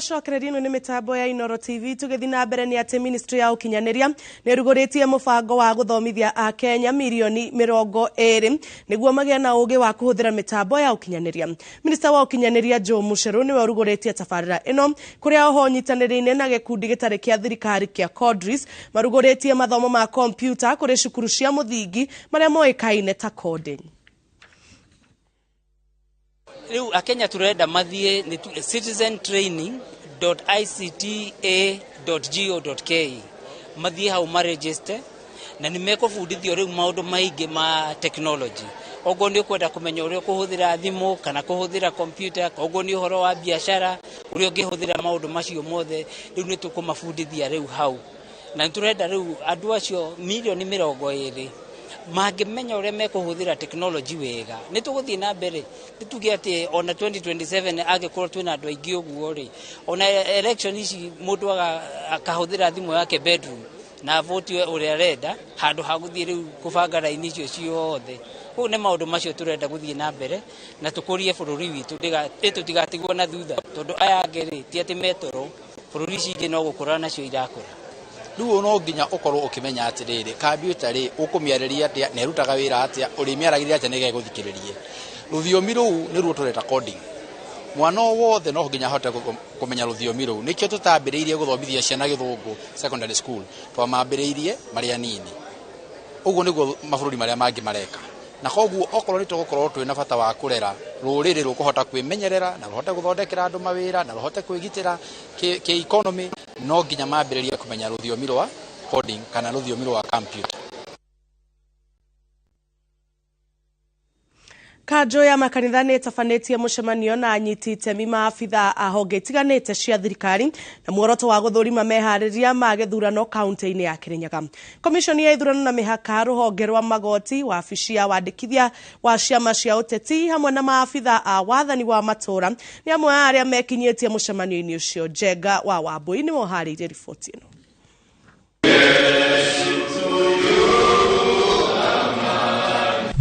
Cokereria ĩno nĩ mĩtambo ya Inooro TV. Tũgĩthiĩ na mbere nĩ atĩ ministry ya ũkinyanĩria nĩ ĩrugũrĩtie mũbango wa gũthomithia akenya mirioni 20 nĩguo magĩe na ũgĩ wa kũhũthĩra mĩtambo ya ũkinyanĩria. Minista wa ũkinyanĩria Joe Mucheru nĩwe ũrugũrĩtie tabarĩra ĩno, kũrĩa oho ũnyitanĩrĩire na gĩkundi gĩtarĩ kĩa thirikari kĩa Codris marugũrĩtie mathomo ma kompiuta kũrĩ cukuru cia mũthingi marĩa moĩkaine ta coding. Rĩu akenya turenda mathiĩ nĩ citizentraining.icta.go.ke, mathiĩ hau maregister na nĩ mekũbundithio rĩu maũndũ maingĩ ma technology. Oguo nĩ ũkwenda kũmenya ũrĩa ũkũhũthĩra thimũ kana kũhũthĩra computer, koguo nĩ ũhoro wa biacara, ũrĩa ũngĩhũthĩra maũndũ macio mothe, rĩu nĩ tũkũmabundithia rĩu hau. Na nĩ tũrenda rĩu andũ acio mirioni 20 mangĩmenya ũrĩa mekũhũthĩra technology wega, nĩ tũgũthiĩ na mbere. Nĩ tuge atĩ ona 2027 angĩkorwo twĩna andũ aingĩ ũguo rĩ, ona election ici mũndũ akahũthĩra thimũ yake bedroom na vote ũrĩa arenda handũ ha gũthiĩ rĩu kũbanga raini icio ciothe. Koguo nĩ maũndũ macio tũrenda gũthiĩ na mbere na tũkũrie bũrũri witũ, tũtigatigwo na thutha, tondũ aya angĩ rĩ, ti atĩ metoro bũrũri ici ingĩ no gũkũra nacio irakũra. Rĩu no nginya ũkorwo ũkĩmenya atĩrĩrĩ, kambiuta rĩ, ũkũmĩarĩria atĩa na ĩrutaga wĩra atĩa, ũrĩmĩaragĩria atĩa nĩgetha ĩgũthikĩrĩrie. Rũthiomi rũu nĩruo tũreta coding. Mwana o wothe no nginya ahote kũmenya rũthiomi rũu. Nĩkĩo tũtambĩrĩirie gũthomithia ciana gĩthũngũ secondary school, twamambĩrĩirie marĩ anini. Ũguo nĩguo mabũrũri marĩa mangĩ mareka. Na koguo okorwo nĩ tũgũkorwo twĩna bata wa kũrera rũrĩrĩ rũkũhota kwĩmenyerera na rũhote gũthondekera andũ mawĩra na rũhote kwĩgitĩra kĩ economy, no nginya mambĩrĩrie kũmenya rũthiomi rwa coding kana rũthiomi rwa computer. Kanjũ ya makanitha nĩ ĩtabanĩtie mũcemanio na anyiti itemi maabitha a honge itiganĩte cia thirikari na muoroto wa gũthũrima meharĩria ma gĩthurano kaunti-inĩ ya Kirinyaga. Komishoni ya ithurano na mĩhaka, rũhonge rwa magoti, wabici ya wandĩkithia wa ciama cia ũteti hamwe na maabitha a wathani wa matũũra nĩ amwe a arĩa mekinyĩtie mũcemanio-inĩ ũcio. Njenga wa Wambui nĩwe ũharĩirie riboti ĩno.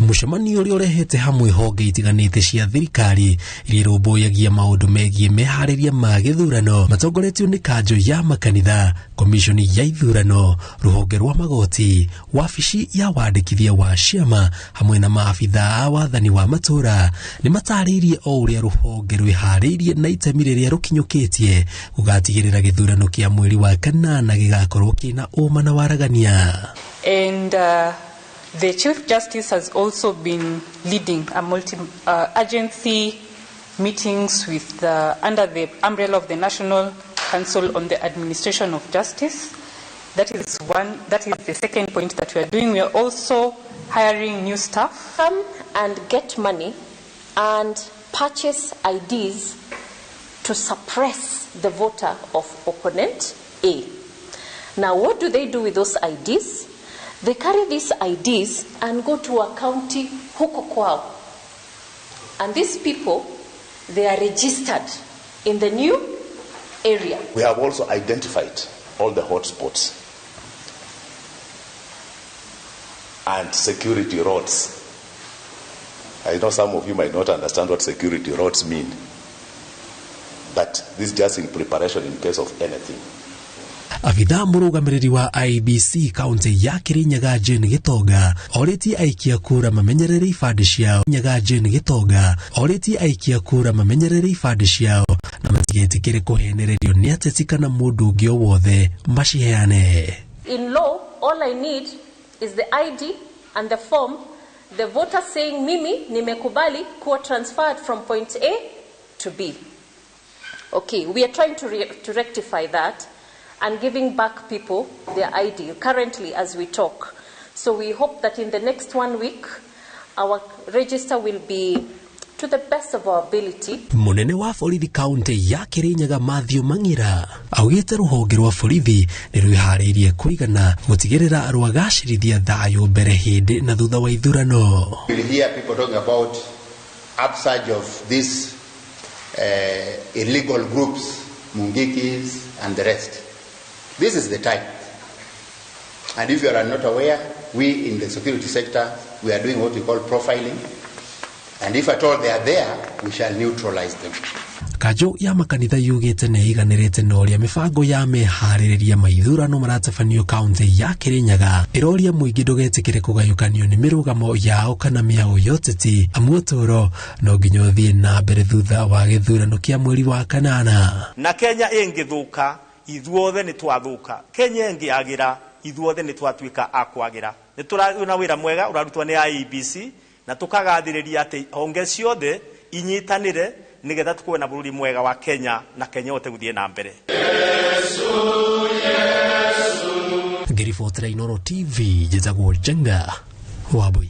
Mũcemanio ũrĩa ũrehete hamwe honge itiganĩte cia thirikari iria irũmbũyagia maũndũ megiĩ meharĩria ma gĩthurano matongoretio nĩ kanjũ ya makanitha, komishoni ya ithurano, rũhonge rwa magoti, wabici ya wandĩkithia wa ciama hamwe na maabitha a wathani wa matũũra nĩ matarĩirie o ũrĩa rũhonge rwĩharĩirie na itemi rĩrĩa rũkinyũkĩtie gũgatigĩrĩra gĩthurano kĩa mweri wa kanana gĩgakorwo kĩna ũma na waragania. And the Chief Justice has also been leading a multi-agency meetings under the umbrella of the National Council on the Administration of Justice. That is one. That is the second point that we are doing. We are also hiring new staff. Come and get money and purchase IDs to suppress the voter of opponent A. Now, what do they do with those IDs? They carry these IDs and go to a county huko kwao. And these people, they are registered in the new area. We have also identified all the hotspots and security roads. I know some of you might not understand what security roads mean, but this is just in preparation in case of anything. Abitha mũrũgamĩrĩri wa IEBC kaunti ya Kirinyaga Jane Gĩtonga orĩtie aikia kura mamenyerere ibandĩ ciao. Nyaga Jane Gĩtonga orĩtie aikia kura mamenyerere ibandĩ ciao na matigetĩkĩre kũhenererio nĩ ateti kana mũndũ ũngĩ o wothe maciheane. In law, all I need is the ID and the form, the voter saying mimi nimekubali kuwa transferred from point A to B. Okay, we are trying to rectify that and giving back people their ID currently as we talk. So we hope that in the next 1 week, our register will be to the best of our ability. Munene wa borithi kaunti ya Kirinyaga Mathew Mang'ira augĩte rũhonge rwa borithi nĩ rwĩharĩirie kũigana gũtigĩrĩra rwagacĩrithia thayũ mbere, hĩndĩ na thutha wa ithurano. You'll hear people talking about upsurge of these illegal groups, Mungikis and the rest. This is the time. And if you are not aware, we in the security sector, we are doing what we call profiling. And if at all they are there, we shall neutralize them. Kanjũ ya makanitha yugĩte nĩ ĩiganĩrĩte na ũrĩa mĩbango ya meharĩrĩria ma ithurano maratabanio kaunti ya Kirinyaga. Ĩroria mũingĩ ndũgetĩkĩre kũgayũkanio nĩ mĩrũgamo yao kana mĩago ya ũteti, amu ũtũũro no nginya ũthiĩ na mbere thutha wa gĩthurano kĩa mweri wa kanana. Na Kenya ĩngĩthũka, ithuothe nĩ twathuka. Kenya ĩngĩagĩra, ithuothe nĩ twatuĩka a kwagĩra. Nĩ tũrona wĩra mwega ũrarutwo nĩ IEBC, na tukagathĩrĩria atĩ honge ciothe inyitanĩre nigetha tukorwo na bũrũri mwega wa Kenya na Kenya yote gũthiĩ na mbere. Ngĩribotera Inooro TV, njĩtagwo Njenga Wambui.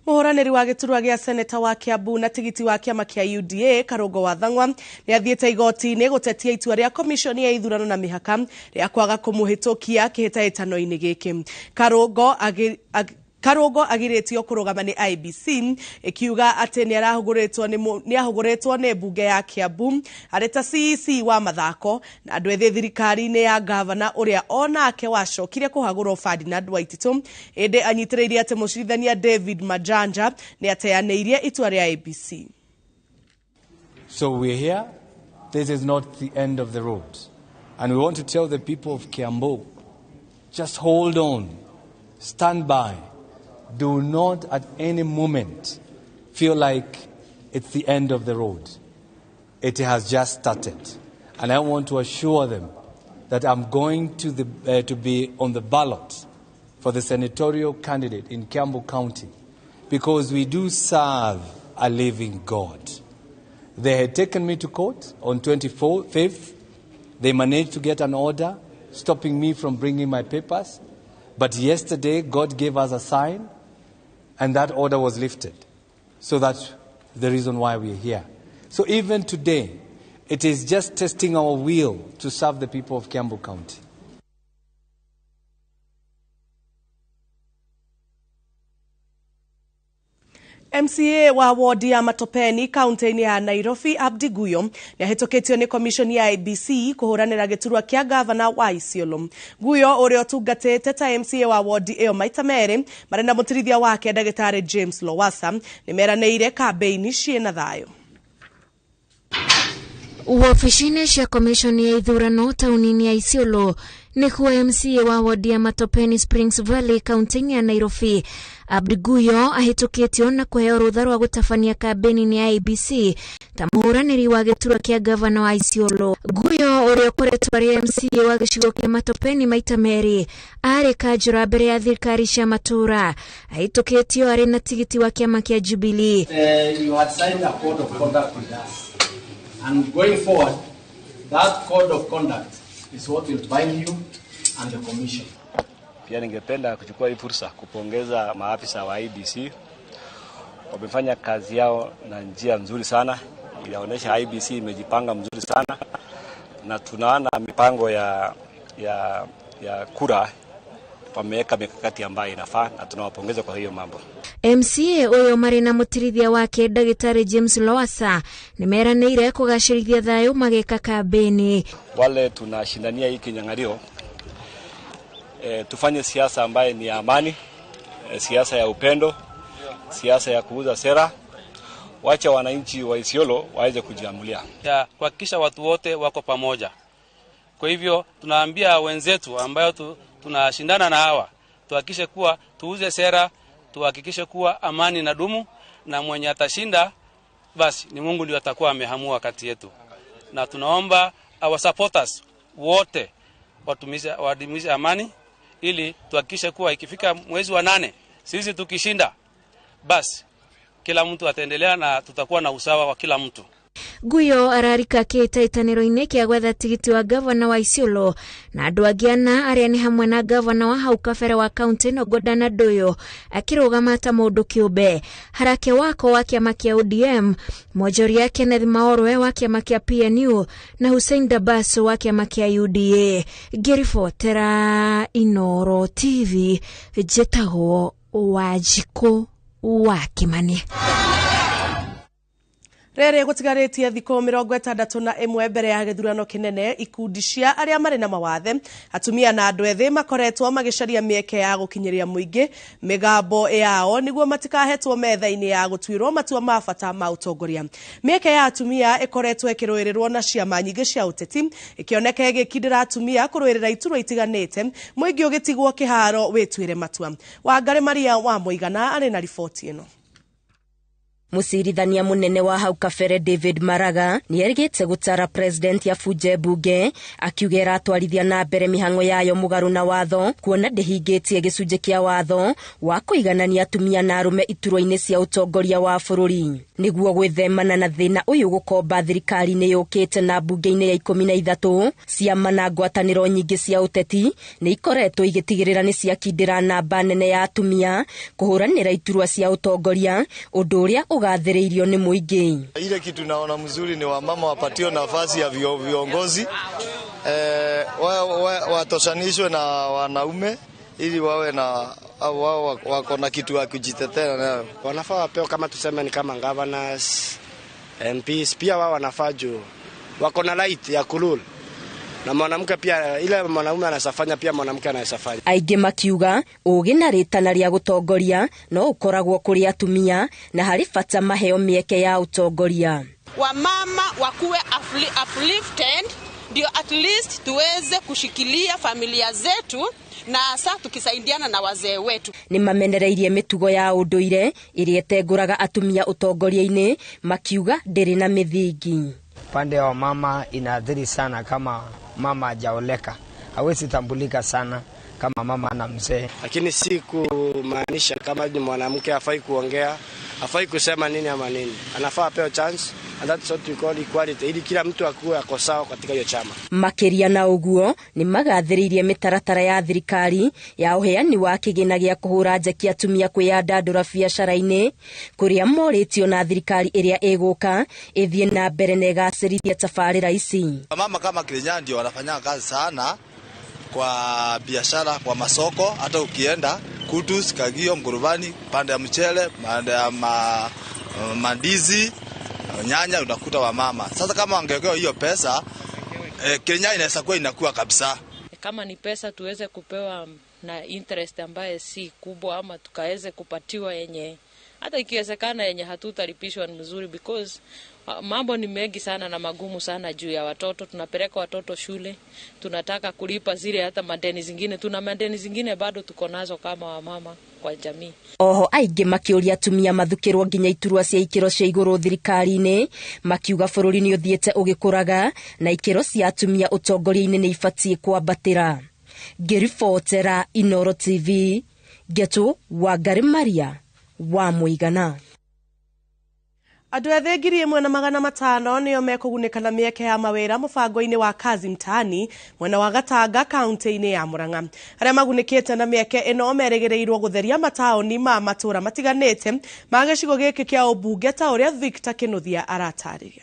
Mũhũranĩri wa gĩturwa gĩa seneta wa Kiambu na tigiti wa kĩama kĩa UDA Karũngo wa Thang'wa nĩ athiĩte igoti-inĩ gũtetia itua rĩa komishoni ya ithurano na mĩhaka rĩa kwaga kũmũhĩtũkia kĩhĩtahĩtano-inĩ gĩkĩ. Karũngo agirĩtio kũrũgama nĩ IEBC ĩkiuga atĩ nĩahũgũrĩtwo nĩ mbunge ya Kiambu arĩ ta CEC wa mathako na andũ ethĩ thirikari-inĩ ya gavana ũrĩa onake wacokire kũhagũrwo Ferdinand Waititu, ĩndĩ anyitĩrĩire atĩ mũcirithania David Majanja nĩateanĩirie itua rĩa IEBC. So we're here. This is not the end of the road. And we want to tell the people of Kiambu, just hold on, stand by. Do not at any moment feel like it's the end of the road. It has just started. And I want to assure them that I'm going to be on the ballot for the senatorial candidate in Kiambu County, because we do serve a living God. They had taken me to court on 25th. They managed to get an order stopping me from bringing my papers. But yesterday, God gave us a sign, and that order was lifted. So that's the reason why we're here. So even today, it is just testing our will to serve the people of Kiambu County. MCA wa wodi ya Matopeni kaunti-inĩ ya Nairobi Abdi Guyo nĩahĩtũkĩtio nĩ komishoni ya IEBC kũhũranĩra gĩturwa kĩa gavana wa Isiolo. Guyo ũrĩa ũtungatĩte ta MCA wa wodi ĩyo maita merĩ marĩ na mũtirithia wake ndagĩtarĩ James Lowassa nĩmeranĩire kambĩini ciĩna thayũ. Wabici-inĩ cia komishoni ya ithurano taũni-inĩ ya Isiolo nĩkuo MCA wa wodi ya Matopeni Springs Valley kaunti-inĩ ya Nairobi Abdi Guyo ahĩtũkĩtio na kũheo rũtha rwa gũtabania kambĩini nĩ IEBC ta mũhũranĩri wa gĩturwa kĩa gavana wa Isiolo. Guyo ũrĩa ũkoretwo arĩ MCA wa gĩcigo kĩa Matopeni maita merĩ arĩ kanjũra mbere ya thirikari cia matũũra, ahĩtũkĩtio arĩ na tigiti wa kĩama kĩa Jubilee. You had signed a code of conduct with us. And going forward, that code of conduct is what will bind you and the commission. Pia ningependa kuchukua hii fursa kupongeza maafisa wa IEBC. Wamefanya kazi yao na njia nzuri sana. Inaonyesha IEBC imejipanga mzuri sana, na tunaona mipango ya kura wameweka mikakati ambayo inafaa, na tunawapongeza kwa hiyo mambo. MCA ũyũ marĩ na mũtirithia wake ndagĩtarĩ James Lowassa nĩmeranĩire kũgacĩrithia thayũ magĩka kambĩini. Wale tunashindania hii kinyang'anyiro, tufanye siasa ambaye ni ya amani, siasa ya upendo, siasa ya kuuza sera. Wacha wananchi wa Isiolo waweze kujiamulia, ya kuhakikisha watu wote wako pamoja. Kwa hivyo tunaambia wenzetu ambayo tunashindana na hawa, tuhakikishe kuwa tuuze sera, tuhakikishe kuwa amani na dumu, na mwenye atashinda basi ni Mungu ndiye atakuwa amehamua kati yetu. Na tunaomba our supporters wote wadumishe amani ili tuhakikishe kuwa ikifika mwezi wa 8 sisi tukishinda basi kila mtu ataendelea na tutakuwa na usawa wa kila mtu. Guyo ararika kĩhĩtahĩtanĩro-inĩ kĩa gwetha tigiti wa gavana wa Isiolo na andũ angĩ ana arĩa nĩ hamwe na gavana wa hau kabere wa kaunti ĩno Godana Ndoyo akĩrũgama ta mũndũ kĩũmbe, Harake Wako wa kĩama kĩa ODM, Mwonjoria Kenneth Maorwe wa kĩama kĩa PNU na Hussein Dabaso wa kĩama kĩa UDA. Ngĩribotera Inooro TV, njĩtagwo Wanjikũ wa Kĩmani. Rĩrĩ gũtigarĩtie thikũ 61 mbere ya gĩthurano kĩnene, ikundi cia arĩa marĩ na mawathe, atumia na andũ ethĩ makoretwo magĩcaria mĩeke ya gũkinyĩria mũingĩ mĩgambo yao nĩguo matikahetwo metha-inĩ ya gũtuĩrwo matua ma bata ma ũtongoria. Mĩeke ya atumia ĩkoretwo ĩkĩrũĩrĩrwo na ciama nyingĩ cia ũteti, ĩkĩoneka ĩgĩkindĩra atumia kũrũĩrĩra iturwa itiganĩte, mũingĩ ũgĩtigwo kĩharo wĩtuĩre matua. Wangarĩ Maria wa Mũigana arĩ na riboti ĩno. Mũcirithania mũnene wa hau kabere David Maraga nĩerĩgĩte gũtara president ya bunje mbunge akiuga ĩratwarithia na mbere mĩhang'o yayo mũgarũ na watho kuona ndĩhingĩtie gĩcunjĩ kĩa watho wa kũiganania atumia na arũme iturwa-inĩ cia ũtongoria wa bũrũri. Nĩguo gwĩthemana na thĩna ũyũ gũkomba thirikari-inĩ yũkĩte na mbunge-inĩ ya 13, ciama na ngwatanĩro nyingĩ cia ũteti nĩ ikoretwo igĩtigĩrĩra nĩ ciakindĩra namba nene ya atumia kũhũranĩra iturwa cia ũtongoria, ũndũ ũrĩa ugathĩrĩirio nĩ mũingĩ. Ile kitu naona mzuri ni wamama wapatiwe nafasi ya viongozi, watoshanishwe na wanaume ili wawe na wao wako na kitu ya kujitetea nayo. Wanafaa wapewe kama tuseme ni kama governors, MPs pia wao wanafaa juu wako na right ya kulul. Na mwanamke pia ile mwanaume anasafanya pia mwanamke anasafanya. Aingĩ makiuga ũgĩ na rĩtana rĩa gũtongoria no ũkoragwo kũrĩ atumia na harĩ bata maheo mĩeke ya ũtongoria. Wamama wakuwe uplifted ndio at least tuweze kushikilia familia zetu na hasa tukisaidiana na wazee wetu. Nĩ mamenereirie mĩtugo ya ũndũire ĩrĩa ĩtengũraga atumia ũtongoria-inĩ makiuga ndĩrĩ na mĩthingi. Pande ya mama inaathiri sana kama mama hajaoleka. Hawezi tambulika sana kama mama na mzee. Lakini si kumaanisha kama ni mwanamke hafai kuongea, hafai kusema nini ama nini. Anafaa apewe chance, and that's what we call equality, ili kila mtu akuwe ako sawa katika hiyo chama. Makĩria na ũguo nĩ magathĩrĩirie mĩtaratara ya thirikari ya ũheani wa kĩgĩna gĩa kũhũra njeki atumia kwĩyandandũra biacara-inĩ kũrĩa morĩtio na thirikari ĩrĩa ĩgũka ĩthiĩ na mbere na ĩgacĩrithie tabarĩra ici. Mama kama Kenya ndio wanafanya kazi sana kwa biashara, kwa masoko, hata ukienda Kutus, Kagio, Mgurubani, pande ya mchele, pande ya mandizi, nyanya unakuta wa mama. Sasa kama wangewekewa hiyo pesa, Kenya inaweza kuwa inakuwa kabisa. Kama ni pesa tuweze kupewa na interest ambaye si kubwa, ama tukaweze kupatiwa yenye hata ikiwezekana yenye hatutalipishwa ni mzuri, because mambo ni mengi sana na magumu sana juu ya watoto. Tunapeleka watoto shule, tunataka kulipa zile hata madeni zingine, tuna madeni zingine bado tuko nazo kama wamama kwa jamii. Oho aingĩ makĩũria atumia mathukĩrwo nginya iturwa cia ikĩro cia igũrũ thirikari-inĩ, makiuga bũrũri nĩ ũthiĩte ũgĩkũraga na ikĩro cia atumia ũtongoria-inĩ nĩ ibatiĩ kwambatĩra. Ngĩribotera Inoro TV, Ngetu Wangari Maria wa Mũigana. Andũ ethĩ 1,500 nĩo mekũgunĩka na mĩeke ya mawĩra mũbango-inĩ wa Kazi Mtaani mwena wa Gatanga kaunti-inĩ ya Murang'a. Arĩa magunĩkĩte na mĩeke ĩno merĩgĩrĩirwo gũtheria mataũni ma matũũra matiganĩte ma gĩcigo gĩkĩ kĩa ũmbunge ta ũrĩa Victor Kĩnuthia aratarĩria.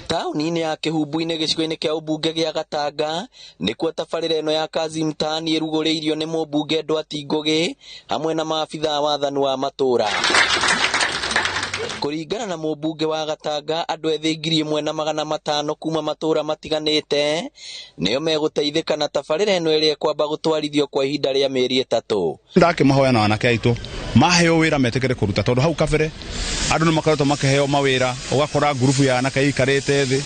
Taũni-inĩ ya Kĩhumbu-inĩ gĩcigo-inĩ kĩa ũmbunge gĩa Gatanga nĩkuo tabarĩra ĩno ya Kazi Mtaani ĩrugũrĩirio nĩ mũmbunge Ndwati Ngũgĩ hamwe na maabithaa wathani wa matũũra. Kũringana na mũmbunge wa Gatanga, andũ ethĩ 1,500 kuma matũũra matiganĩte nĩo megũteithĩka na tabarĩra ĩno ĩrĩa ĩkwamba gũtwarithio kwa ihinda rĩa mĩeri 3. Ndakĩmahoya na anake aitũ maheo wĩra metĩkĩre kũruta, tondũ hau kabere andũ nĩ makoretwo makĩheo mawĩra, ũgakora ngurubu ya anake ĩikarĩte thĩ,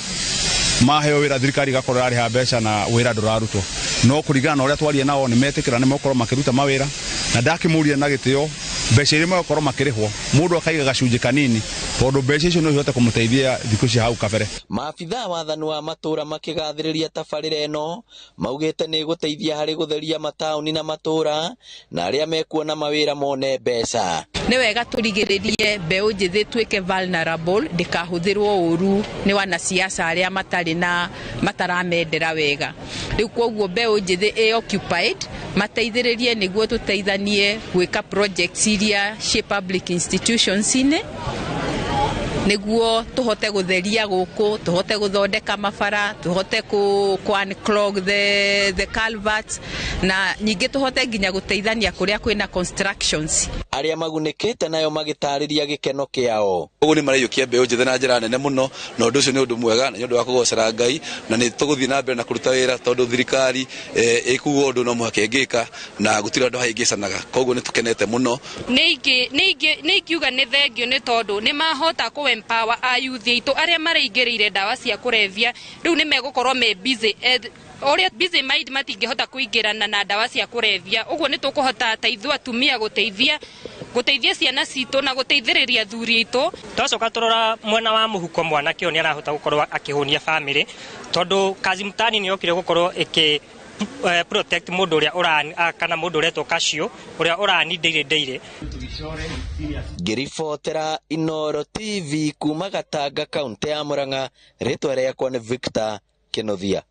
maheo wĩra thirikari ĩgakorwo ĩrarĩha mbeca na wĩra ndũrarutwo. No kũringana na ũrĩa twaria nao nĩ metĩkĩra nĩ megũkorwo makĩruta mawĩra, na ndakĩmũria na gĩtĩo mbeca iria megũkorwo makĩrĩhwo mũndũ akaiga gacunjĩ kanini, tondũ mbeca icio no ihote kũmũteithia thikũ cia hau kabere. Maabithaa wathani wa matũũra makĩgathĩrĩria tabarĩra ĩno maugĩte nĩ ĩgũteithia harĩ gũtheria mataũni na matũũra na arĩa mekuona mawĩra mone mbeca. Nĩ wega tũrigĩrĩrie mbeũ njĩthĩ ĩtuĩke vulnerable, ndĩkahũthĩrwo ũru nĩ wanasiasa arĩa matarĩ na mataramendera wega. Rĩu koguo mbeũ njĩthĩ ĩ occupied, mateithĩrĩrie nĩguo tũteithanie gwĩka projects iria ciĩ public institutions-inĩ, nĩguo tũhote gũtheria gũkũ, tũhote gũthondeka mabara, tũhote ku unclog the culverts, na ningĩ tũhote nginya gũteithania kũrĩa kwĩna constructions. Arĩa magunĩkĩte nayo magĩtarĩria gĩkeno kĩao. Ũguo nĩ maraiyũkia mbeũ njĩthĩ na njĩra nene mũno, na ũndũ ũcio nĩ ũndũ mwega na nĩ ũndũ wa kũgocera Ngai, na nĩ tũgũthiĩ na mbere na kũruta wĩra tondũ thirikari ĩkuga ũndũ no mũhaka ĩngĩka, na gũtirĩ andũ hahĩngĩcanaga, koguo nĩ tũkenete mũno. Nĩ ingiuga nĩ thengio nĩ tondũ nĩ mahota kũ empower a youth aitũ arĩa maraingĩrĩire ndawa cia kũrebia, rĩu nĩ megũkorwo me busy, ũrĩa busy mind matingĩhota kũingĩrana na ndawa cia kũrebia. Ũguo nĩ tũkũhota ta ithuĩ atumia gũteithia ciana citũ na gũteithĩrĩria athuri aitũ. Twacoka tũrora mwena wa mũhuko, mwanake ũyũ nĩ arahota gũkorwo akĩhũnia bamĩrĩ, tondũ Kazi Mtaani nĩ yokire gũkorwo ĩkĩ protect mũndũ ũrĩa ũra kana mũndũ ũretwo kacio ũrĩa ũrani ndĩire ndĩire. Ngĩribotera Inooro TV kuma Gatanga, kaunti ya Murang'a, rĩtwa rĩakwa nĩ Victor Kĩnuthia.